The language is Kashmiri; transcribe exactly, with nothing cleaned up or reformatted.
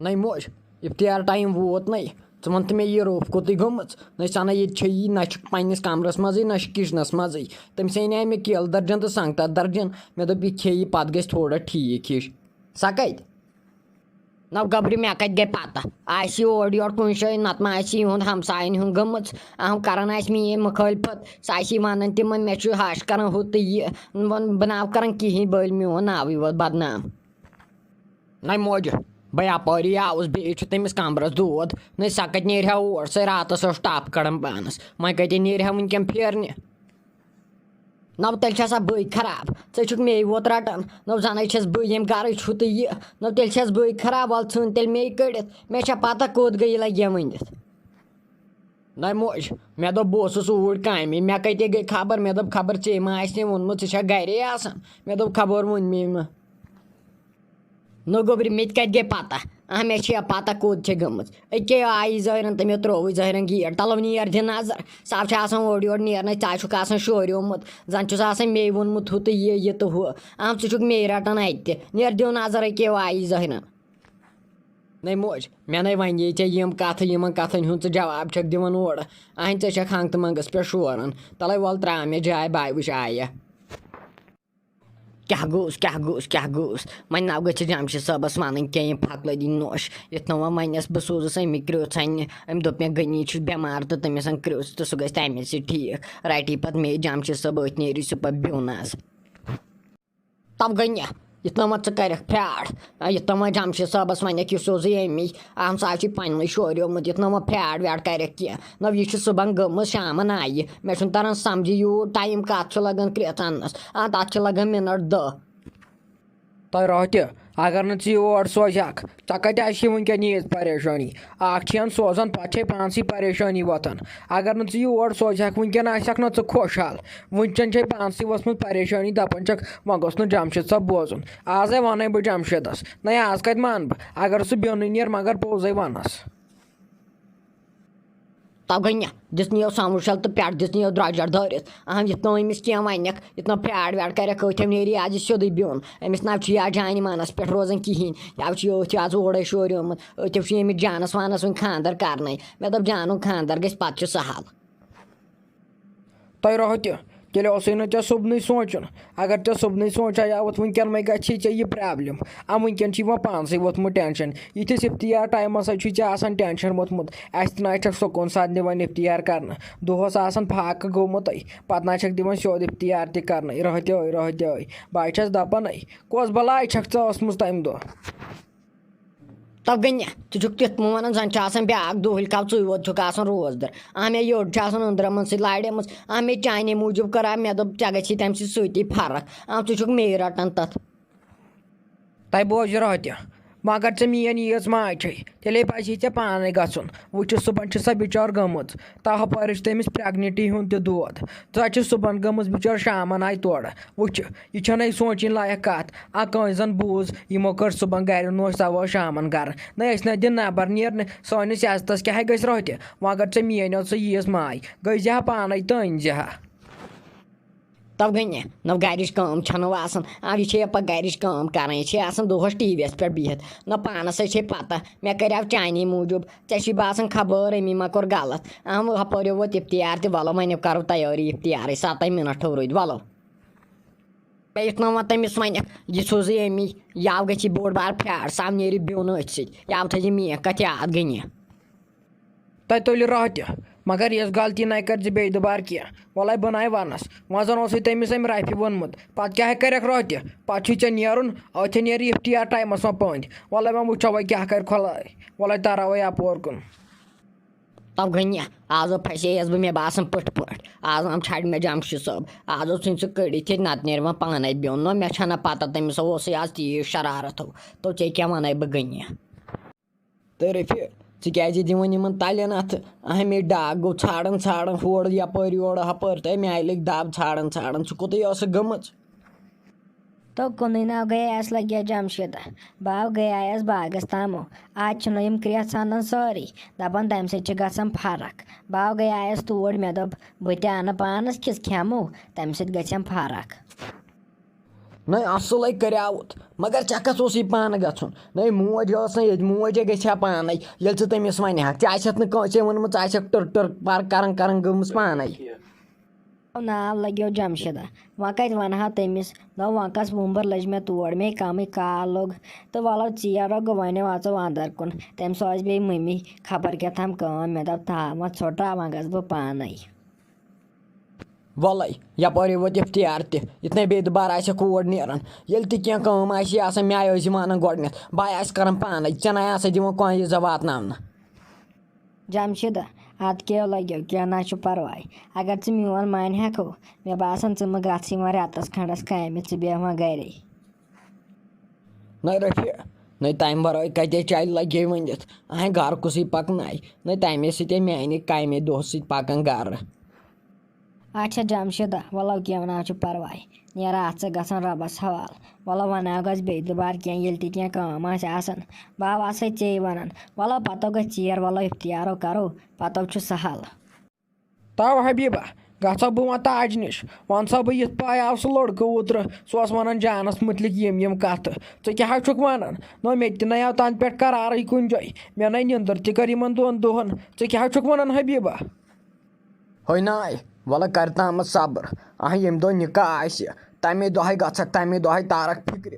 نَے موج، اِفتار ٹایم ووت نَے۔ ژٕ وَن تہٕ مےٚ، یہِ روٚف کوٚتٕے گٔمٕژ؟ نَے ژٕ نَے، ییٚتہِ چھےٚ یی، نہ چھِ پنٛنِس کَمرَس منٛزٕے، نہ چھِ کِچنَس منٛزٕے۔ تٔمِس اَنے مےٚ کیلہٕ درجن تہٕ سنٛگتر درجن۔ مےٚ دوٚپ، یہِ کھیٚیہِ، پَتہٕ گژھِ تھوڑا ٹھیٖک ہِش۔ سۄ کَتہِ؟ نَو گوٚبرِ، مےٚ کَتہِ گٔے پَتہ؟ آسہِ یہِ اورٕ یورٕ کُنہِ جایہِ، نَتہٕ ما آسہِ یِہُنٛد ہمساین ہُنٛد گٔمٕژ۔ اَہم کَران آسہِ میٛٲنۍ مُخٲلفت۔ سۄ آسہِ یہِ وَنان تِمَن، مےٚ چھُ ہَش کَران ہُہ تہٕ یہِ، وۄنۍ بہٕ ناو کَران کِہیٖنۍ، بٔلۍ میون ناوٕے یوت بدنام۔ نَے موج، بہٕ یپٲری آوُس، بیٚیہِ چھُ تٔمِس کمرس دود۔ نَے سۄ کتہِ نیرِ ہا اور؟ سۄے راتس ٲس ٹپھ کڑان پانس، وۄنۍ کتہِ نیرِ ہا وٕنکیٚن پھیرنہِ؟ نَو تیٚلہِ چھِ آسان بٕے خراب، ژٕ چھُکھ مے یوت رٹان۔ نَو زنے چھَس بٕے ییٚمہِ گرٕچ ہُہ تہٕ یہِ۔ نَو تیٚلہِ چھَس بٕے خراب، وَلہٕ ژھٕن تیٚلہِ مے کٔڑِتھ، مےٚ چھےٚ پتہ کوٚت گٔے یہِ لگہِ مےٚ ؤنِتھ۔ نَے موج، مےٚ دوٚپ، بہٕ اوسُس اوٗرۍ کامہِ، مےٚ کَتہِ گٔے خبر؟ مےٚ دوٚپ، خبر ژےٚ ما آسہِ ووٚنمُت، ژٕ چھَکھ گَرے آسان۔ مےٚ دوٚپ، خبر ووٚن مے مہ۔ نہ گوٚبرِ، مےٚ تہِ کَتہِ گٔے پَتہ؟ آ، مےٚ چھےٚ پَتہ کوٚت چھےٚ گٔمٕژ۔ أکے آیی ظٲہرَن تہٕ مےٚ ترٛووُے ظٲہرَن گیٹ۔ تَلو نیر دِ نظر، ژٕ ہا چھُ آسان اورٕ یورٕ نیرنَے، ژٕ ہا چھُکھ آسان شوریومُت۔ زَن چھُس آسان مے ووٚنمُت ہُہ تہٕ یہِ، یہِ تہٕ ہُہ۔ آ، ژٕ چھُکھ مے رَٹان اَتہِ تہِ۔ نیر دِو نظر أکے آیی ظٲہرَن۔ نَے موج، مےٚ نَے وَنے ژےٚ یِم کَتھٕ، یِمَن کَتھَن ہُنٛد ژٕ جواب چھَکھ دِوان اورٕ۔ اَہَنۍ ژےٚ چھَکھ ہنٛگتہٕ منٛگَس پٮ۪ٹھ شوران۔ تَلَے وَل ترٛاو مےٚ جاے، بہٕ وٕچھِ آیہِ۔ کیٛاہ گوٚوُس، کیٛاہ گوٚوُس، کیٛاہ گوٚوُس؟ وۄنۍ نَو گٔژھِ جَمشیٖد صٲبَس وَنٕنۍ کینٛہہ، یِم پھَکہٕ لٔدی نوٚش۔ یُتھ نہٕ وۄنۍ وَنٮ۪س بہٕ سوزُس أمِس کرٛیوٚژھ اَننہِ۔ أمۍ دوٚپ مےٚ، غنی چھُ بٮ۪مار تہٕ تٔمِس اَن کرٛیوٚژھ تہٕ سُہ گژھِ تَمے سۭتۍ ٹھیٖک۔ رَٹی پَتہٕ مے جَمشیٖد صٲب، أتھۍ نیرِ سُہ پَتہٕ بیوٚن آز۔ تَو گٔے نہ، یُتھ نہٕ وۄنۍ ژٕ کَرَکھ فراڈ۔ آ، یُتھ نہٕ وۄنۍ جَمشیٖد صٲبَس وَنَکھ، یہِ سوزُے أمی۔ اَہَن سا چھُے پنٛنُے شوریومُت، یُتھ نہٕ وۄنۍ فراڈ ویڈ کَرَکھ کینٛہہ۔ نہ، یہِ چھِ صُبحن گٔمٕژ، شامَن آیہِ۔ مےٚ چھُنہٕ تَران سَمجھی، یوٗت ٹایم کَتھ چھُ لَگان کرٛیژَن اَننَس؟ آ، تَتھ چھِ لَگان مِنَٹ دَہ۔ تۄہہِ روٚہتہِ، اگر نہٕ ژٕ یور سوزہَکھ، ژےٚ کَتہِ آسہِ وٕنکٮ۪ن ییٖژ پریشٲنی؟ اکھ چھِ ہن سوزان، پتہٕ چھے پانسٕے پریشٲنی وۄتھان۔ اگر نہٕ ژٕ یور سوزہکھ، وٕنکٮ۪ن آسکھ نہ ژٕ خۄشحال۔ وٕنکٮ۪ن چھے پانسٕے وۄژھمٕژ پریشٲنی، دپان چھکھ، وۄنۍ گوٚژھ نہٕ جمشید صٲب بوزُن۔ آزے ونے بہٕ جمشیدس۔ نَے، آز کتہِ مانہٕ بہٕ؟ اگر سُہ بیوٚنُے نیر، مگر پوٚزے ونس۔ تَو گٔے نہ، دِژ نہٕ یَو سَموٗشَل تہٕ پٮ۪ٹھ دِژ نہٕ یَو درٛۄجر دھٲرِتھ۔ اہم، یُتھ نہٕ أمِس کینٛہہ وَنٮ۪کھ، یُتھ نہٕ پھرٛاٹھ ویٹھ کَرٮ۪کھ، أتھۍ نیرِ یہِ آز یہِ سیوٚدُے بیوٚن۔ أمِس نہ چھُ یہِ جانہِ مَنَس پٮ۪ٹھ روزان کِہیٖنۍ۔ یَو چھُ یہِ أتھۍ آز اورَے شوریومُت۔ أتھۍ چھُ ییٚمِس جانَس وانَس وۄنۍ خانٛدر کَرنَے۔ مےٚ دوٚپ، جانُن خانٛدر گژھِ، پَتہٕ چھُ سہل۔ تۄہہِ روٚہتہِ، تیٚلہِ اوسُے نہٕ ژےٚ صُبنٕے سونٛچُن۔ اگر ژےٚ صُبنٕے سونٛچے یاوُتھ، وٕنکٮ۪ن مَے گژھی ژےٚ یہِ پرٛابلِم۔ آ، وٕنکٮ۪ن چھُے وۄنۍ پانسٕے ووٚتھمُت ٹٮ۪نشَن۔ یِتھِس اِفتِیار ٹایمَس حظ چھُے ژےٚ آسان ٹٮ۪نشَن ووٚتھمُت۔ اَسہِ تہِ نہ حظ چھَکھ سکوٗن ساتھ دِوان اِفتِیار کَرنہٕ۔ دۄہَس آسان فاقہٕ گوٚمُتٕے، پَتہٕ نہ حظ چھَکھ دِوان سیوٚد اِفتِیار تہِ کَرنَے۔ رٲتۍ یٲے، رٲتۍ یٲے۔ بہٕ حظ چھَس دَپانَے، کۄس بَلاے چھَکھ ژےٚ ٲسمٕژ تَمہِ دۄہ؟ تَو گٔے نہ، ژٕ چھُکھ تیُتھ پٲٹھۍ وَنان، زَن چھُ آسان بیٛاکھ دُہٕلۍ کَو، ژٕے یوت چھُکھ آسان روزدَر۔ آ، مےٚ یوٚڈ چھُ آسان أنٛدرَمَن سۭتۍ لارے مٕژ۔ آ، مےٚ چانے موٗجوٗب کٔر، آ، مےٚ دوٚپ، ژےٚ گژھی تَمہِ سۭتۍ سۭتی فرق۔ آ، ژٕ چھُکھ مے رَٹان تَتھ۔ تۄہہِ بوزِ راتہِ، مگر ژےٚ میٛٲنۍ ییٖژ ماے چھے، تیٚلے پَزِ ہے ژےٚ پانَے گژھُن۔ وٕچھ، صُبحن چھِ سۄ بِچٲر گٔمٕژ۔ تہٕ ہُپٲرۍ چھُ تٔمِس پرٛٮ۪گنِٹی ہُنٛد تہِ دود۔ سۄ چھِ صُبحن گٔمٕژ بِچٲر شامَن آیہِ تورٕ۔ وٕچھ، یہِ چھَنہٕ سونٛچِنۍ لایق کَتھ۔ آ، کٲنٛسہِ زَن بوٗز، یِمو کٔر صُبحن گَرِ نوش، سۄ وٲژ شامَن گَرٕ۔ نہ، أسۍ نہ دِن نٮ۪بر نیرنہٕ، سٲنِس عزتَس کیٛاہ ہے گژھِ روٚہتہِ؟ وۄنۍ اگر ژےٚ میٛٲنۍ ٲس، ژٕ ییٖژ ماے، گٔے زِ ہا پانَے تہٕ أنۍ زِ ہا۔ تَو گٔے نہ، نَو گَرِچ کٲم چھَنہٕ آسان۔ آ، یہِ چھے پَتہٕ گَرِچ کٲم کَران، یہِ چھے آسان دۄہَس ٹی وی یَس پٮ۪ٹھ بِہِتھ۔ نہ پانَس ہے چھے پَتہ، مےٚ کَریو چانے موٗجوٗب۔ ژےٚ چھی باسان خبر أمی ما کوٚر غلط۔ اہم، ہُپٲرۍ ووت اِفتِیار تہِ، وَلو وۄنۍ کَرو تَیٲری اِفتِیارٕچ، سَتَے مِنَٹ روٗدۍ، وَلو۔ مےٚ یُتھ نہٕ وۄنۍ تٔمِس وَنٮ۪کھ، یہِ سوزُے أمی، یَو گژھِ یہِ بوٚڑ بار پھرٛاٹھ، سُہ نیرِ بیوٚن أتھۍ سۭتۍ، یَو تھٲیزِ میٛٲنۍ کَتھ یاد، غنی۔ تۄہہِ تُلہِ راہ تہِ، مگر یِژھ غلطی نَے کَرِ زِ بیٚیہِ دُبارٕ کینٛہہ۔ وَلَے بہٕ نَے وَنَس، وۄنۍ زَن اوسُے تٔمِس أمۍ رَفہِ ووٚنمُت، پَتہٕ کیٛاہ ہے کَرٮ۪کھ راہ تہِ؟ پَتہٕ چھُے ژےٚ نیرُن، أتھۍ نیرِ اِفتِیار ٹایمَس وۄنۍ پٔنٛدۍ۔ وَلَے وۄنۍ وٕچھو وۄنۍ کیٛاہ کَرِ خۄداے، وَلَے تَراوَے اَپور کُن۔ تَو گٔے نہ، آز پھسییَس بہٕ، مےٚ باسان پٔٹھۍ پٲٹھۍ۔ آز آم چھَڑِ مےٚ جمشید صٲب۔ آز اوس ژھٕنۍ سُہ کٔڑِتھ ییٚتہِ، نَتہٕ نیرِ وۄنۍ پانَے بیوٚن۔ نہ، مےٚ چھَنہ پَتہ، تٔمِس اوسُے آز تیٖژ شرارت ہُہ۔ تو ژےٚ کیٛاہ وَنَے بہٕ، غنی؟ تہٕ رفیع، ژٕ کیٛازِ دِوان یِمَن تَلٮ۪ن اَتھٕ؟ اہمے ڈاکھ گوٚو ژھانٛڈان ژھانٛڈان، ہورٕ یَپٲرۍ یورٕ ہَپٲرۍ، تہٕ اَمہِ آیہِ لٔگۍ دَب ژھانٛڈان ژھانٛڈان۔ ژٕ کوٚتٕے ٲسٕکھ گٔمٕژ؟ تو کُنُے ناو گٔیے اَسہِ لَگہِ جمشیٖدہ۔ بہٕ آو گٔیایَس باغَس تامو۔ اَتہِ چھِنہٕ یِم کرٛٮ۪ژھ اَنان سٲری۔ دَپان تَمہِ سۭتۍ چھِ گژھان فرق۔ بہٕ آو گٔیایَس توٗرۍ، مےٚ دوٚپ، بہٕ تہِ اَنہٕ پانَس کِژھ کھٮ۪مو، تَمہِ سۭتۍ گژھٮ۪م فرق۔ نَے اَصٕلَے کَریوُتھ، مگر ژےٚ کَتھ اوسُے پانہٕ گژھُن؟ نَے موج ٲس نہٕ ییٚتہِ، موج ہے گژھِ ہا پانَے، ییٚلہِ ژٕ تٔمِس وَنہِ ہاکھ۔ ژےٚ آسٮ۪تھ نہٕ کٲنٛسے ووٚنمُت، ژٕ آسٮ۪کھ ٹٕر ٹٕر پَر کَران کَران گٔمٕژ پانَے۔ ناو لَگیو جمشیدہ، وۄنۍ کَتہِ وَنہٕ ہا تٔمِس؟ نہ وۄنۍ کَس وُمبٕر لٔج مےٚ تور، مے کَمٕے کال لوٚگ۔ تہٕ وَلو ژیر گوٚو، وۄنۍ اَژو اَندَر کُن۔ تٔمۍ سوزِ بیٚیہِ مٔمی خبر کیٛاہ تام کٲم، مےٚ دوٚپ تھاو وۄنۍ ژھوٚٹرا، وۄنۍ گژھٕ بہٕ پانَے۔ وَلَے، یَپٲرۍ ووت اِفتیار تہِ، یُتھ نَے بیٚیہِ دُبارٕ آسٮ۪کھ اور نیران۔ ییٚلہِ تہِ کینٛہہ کٲم آسہِ آسان، مےٚ آیہِ ٲسۍ زِ وَنان گۄڈٕنٮ۪تھ، بہٕ آسہٕ کَران پانَے، ژےٚ نَے آسَے دِوان کانٛہہ عزت واتناونہٕ۔ جمشیدہ، اَدٕ کیٛاہ لَگیو، کینٛہہ نہ چھُ پَرواے۔ اگر ژٕ میون مانہِ ہٮ۪کھو، مےٚ باسان، ژٕ مہٕ گژھٕے وۄنۍ رٮ۪تَس کھنٛڈَس کامہِ، ژٕ بیٚہہ وۄنۍ گَرے۔ نَے رفیع، نَے تَمہِ وَرٲے کَتہِ چَلہِ لَگے ؤنِتھ؟ اَہَے گَرٕ کُسٕے پَکنایہِ؟ نَے تَمے سۭتۍ میٛانہِ کامہِ دۄہ سۭتۍ پَکان گَرٕ۔ اچھا جمشیدہ، وَلو کینٛہہ نہ چھُ پَرواے، نیرا اَتھ ژٕ گژھان رۄبَس حوال۔ وَلو وَناو گژھ بیٚیہِ دُبارٕ کینٛہہ، ییٚلہِ تہِ کینٛہہ کٲم آسہِ آسان، بہٕ ہا آسَے ژے وَنان۔ وَلو پَتو گژھِ ژیر، وَلو اِفتیارو کَرو، پَتو چھُ سَہَل۔ تو حبیبہ، گژھو بہٕ وۄنۍ تاج نِش، وَن سا بہٕ یِتھ پٲٹھۍ آو سُہ لٔڑکہٕ اوترٕ، سُہ اوس وَنان جانَس مُتعلِق یِم یِم کَتھٕ۔ ژٕ کیٛاہ حظ چھُکھ وَنان؟ نہ، مےٚ تہِ نَے آو تَنہٕ پٮ۪ٹھ قرارٕے کُنہِ جایہِ، مےٚ نَے نِندٕر تہِ کٔر یِمَن دۄن دۄہَن۔ ژٕ کیٛاہ حظ چھُکھ وَنان حبیبہ؟ ہے ناے، وَلہٕ کَر تامَتھ صبر۔ اَہَن ییٚمہِ دۄہ نِکاح آسہِ، تَمے دۄہَے گژھکھ، تَمے دۄہَے تارَکھ فِکرِ۔